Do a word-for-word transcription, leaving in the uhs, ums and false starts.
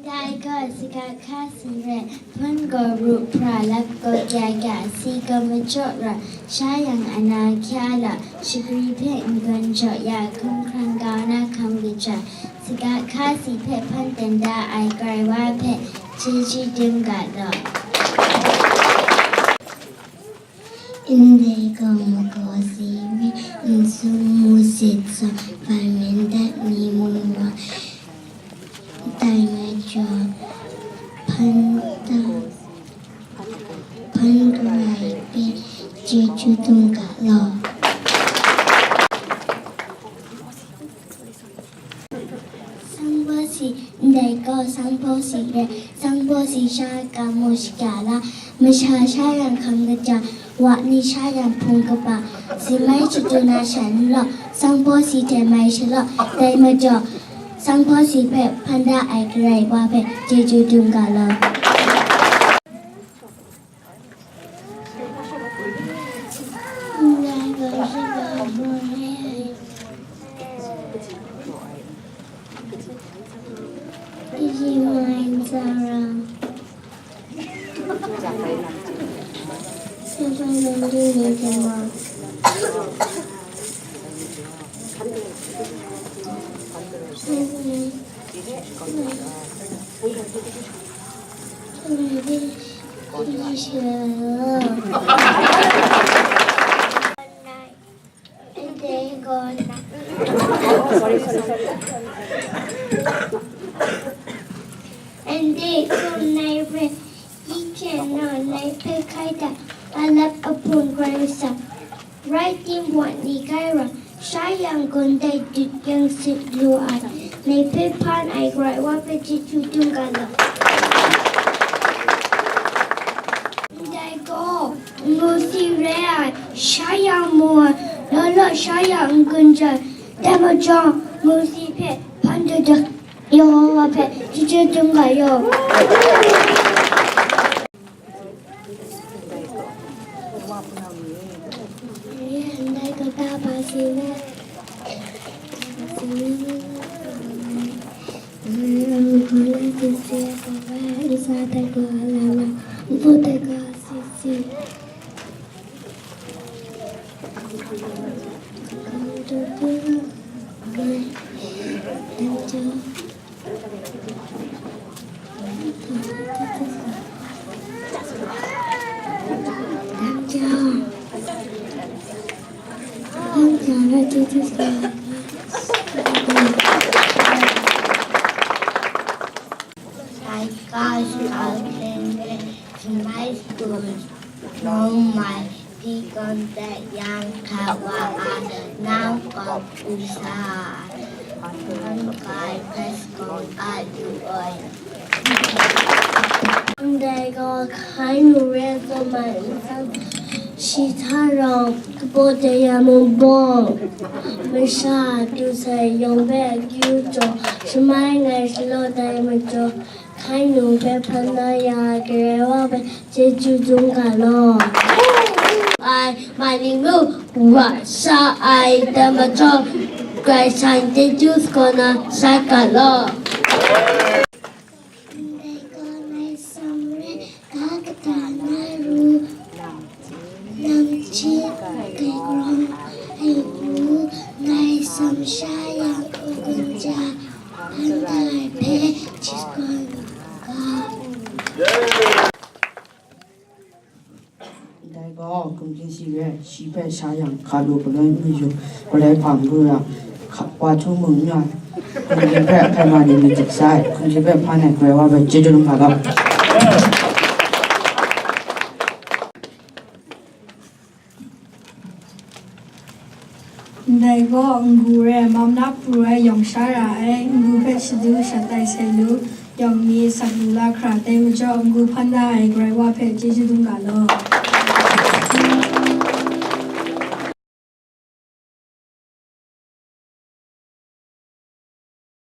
Dai gaw saga hka si rai, hpun gaw ru hpra lap gaw kya kya si gaw majaw ra, sha yang ana hkya la, shagri hpe n-gun jaw ya, hkungkhrang kau na hkam kaja, saga hka si hpe hpan dan da ai grai wa hpe chyeju dum ga law. Ndai gaw magaw si rai, n sum mu sit sa, hpan rin dat ni mung rawt, dai majaw, hpan da, hpan grai hpe chyeju dum ga law. Sangpo si, ndai gaw sangpo si rai, sangpo si sha kamu shakya la, masha sha yang hkam kaja, wa ni sha yang hpung kaba, si mai shadu na sha n law, sangpo si hte mai shalaw, dai majaw, sangpo si hpe hpan da ai grai wa hpe chyeju dum ga law. Ndai gaw nai hpe yi hpyen naw, nai hpe hkai dat, a lap a hpung grai sa, rai timung ni kai ra, sha yang gawn dai dut yang sit lu ai, nai hpe hpan ai Karai Wa hpe chyeju dum ga law. Ndai gaw, ngu si re ai, sha yang mu ai, law law sha yang n-gun jai, dai majaw, ngu si hpe hpan dat da, Yehowa hpe chyeju dum ga law. Ndai gaw ta ba si na, Like guys, I'll sing it to my school. No, my Pi gawn dat yang hkra wa ai, nang gaw pru sa ai, nang kai hpe sa kawng a lu ai. Ndai gaw hkai nu re taw mai nsam shi hta rau, kaba dai ya mung bawng, masha du sai yawng hpe akyu jaw, shamai ngai shalaw dai majaw, hkai nu hpe hpan na ya ai Karai Wa hpe chyeju dum ga law. Ai, mai ning nu, wa sha ai, dai majaw, Karai Kasang chyeju sa kaw na sat ga law. Ndai gaw ngai Samre ga kata na ru, namchyi grai grawng ai ru, ngai sam sha yang hkunggun ja, hpan da ai hpe chyeju dum ga. Ndai gaw, hkum hkyin si re, shi hpe sha yang, hka lu galoi n mayu, galoi hpang lu yang, hka-, wa htu mung n ya, hkum hkyin hpe ahkrai ma ni myit dik sai, hkum hkyin hpe hpan ai Karai Wa hpe chyeju dum ga law. Ndai gaw, n-gu re, mam na pru ai yawng sha ra ai, n-gu hpe shadu shat ai sai lu, yawng mi sak lu la hkra, dai majaw, n-gu hpan da ai Karai Wa hpe chyeju dum ga law.